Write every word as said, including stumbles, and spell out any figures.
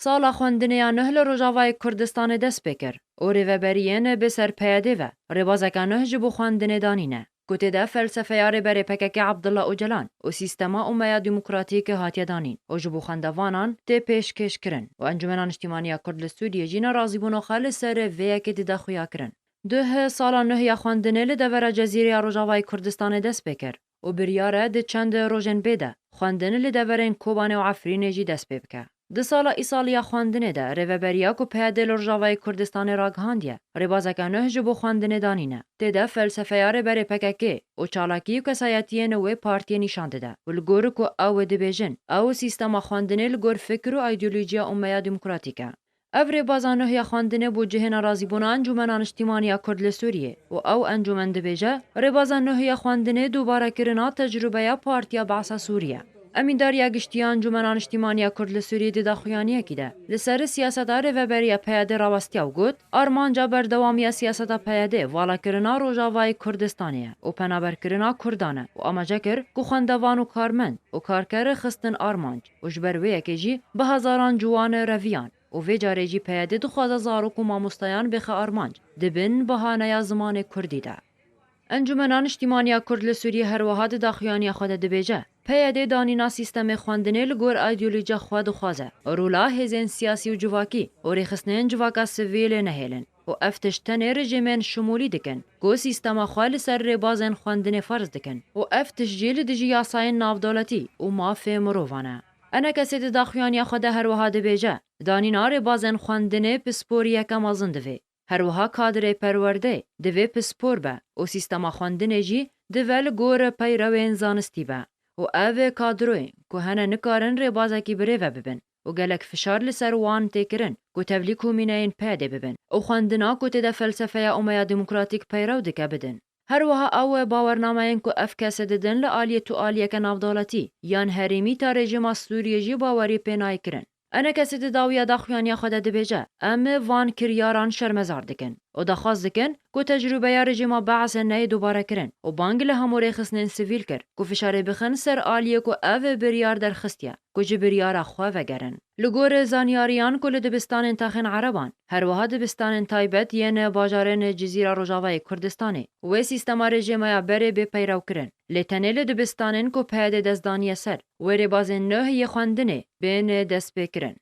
Sala xwendinê ya nuh li Rojavayê Kurdistanê dest pê kir û rêveberiyên bi ser P Y D ve rêbazeke nuh ji bo xwendinê danîne, ku tê de felsefeya rêberê P K K Abdullah Ocalan û sîstema Umeya Demokratîk hatiye danîn û ji bo xwendevanan tê pêşkêş kirin û Encûmena Niştîmaniya Kurd li Sûriyê jî nerazîbûna xwe li ser vê yekê dide xuya kirin. Duh sala nuh ya xwendinê li devera Cezîreya Rojavayê Kurdistanê dest pê kir û biryar e di çend rojên bê de xwendin li deverên Kobanê û Efrînê jî dest pê bike. Di sala îsalî ya xwendinê de rêveberiya ku P Y D li Rojavayê Kurdistanê ragihandiye, rêbazeke nuh ji bo xwendinê danîne. Tê de felsefeya rêberê P K K û çalakî û kesayetiyên wê partiyê nîşan dide û li gor ku ew dibêjin, ew sîstema xwendinê li gor fikir û îdeolojiya Umeya Demokratîk e. Ev rêbaza nuh ya xwendinê bû cihê nerazîbûna Encûmena Niştîmanî ya Kurd li Sûriyê û ew encûmen dibêje, rêbaza nuh ya xwendinê dubarekirina tecrûbeya Partiya Behsa Sûrî ye. Emîndariya Giştî ya Encûmena Niştîmanî ya Kurd li Sûriyê di daxuyaniyekî de li ser siyaseta rêveberiya P Y D rawestiya û got, armanca berdewamiya siyaseta P Y D valakirina Rojavayê Kurdistanê ye û penaberkirina Kurdan e û amaje kir ku xwendevan û karmend û karker xistin armanc û ji ber wê yekê jî bi hezaran ciwan reviyan. Û vê carê jî P Y D dixwaze zarok û mamostayan bêxe armanc, di bin bahaneya zimanê kurdî de. Encûmena Niştîmaniya Kurd li Sûriyê her wiha di daxuyaniya xwe de dibêje, P Y D danîna sîstemê xwendinê li gor îdeolojiya xwe dixwaze, rola hêzên siyasî û civakî û rêxistinên civaka sivîl nehêlin û ev tişt tenê rejîmên şimûlî dikin ku sîstema xwe li ser rêbazên xwendinê ferz dikin û ev tişt jî li dijî yasayên navdewletî û mafê mirovan e. Enekesê di daxuyaniya xwe de her wiha dibêje, danîna rêbazên xwendinê pisporiyeke mezin divê. Her wiha kadrê perwerdeyê divê pispor be û sîstema xwendinê jî dive li gor peyrewên zanistî be û ev kadroyên ku hene nikarin rêbazekî bi rê ve bibin û gelek fişar li ser wan tê kirin ku tevlî komîneyên P Y D bibin û xwendina ku tê de felsefeya Umeya Demokratîk peyrew dike bidin. Her wiha ew bawernameyên ku ev kes didin li aliyê tu aliyeke navdewletî yan herêmî ta rejîma Sûriyê jî bawerî pê nayê kirin. Enekesê di dawiya daxuyaniya xwe de dibêje, em van kiryaran şermezar dikin û daxwaz dikin ku tecrûbeya rejîma Be'esê neyê dubare kirin û bang li hemû rêxistinên sivîl kir ku fişarê bixin ser aliyê ku ev biryar derxistiye ku ji biryara xwe vegerin. Li gor zanyariyan ku li dibistanên taxên Ereban, her wiha dibistanên taybet yên bajarên Cizîra Rojavayê Kurdistanê, wê sîstema rejîmeya berê bê peyrew kirin. Lê tenê li dibistanên ku P Y D dest daniye ser, wê rêbazên nuh yê xwendinê bên destpêkirin.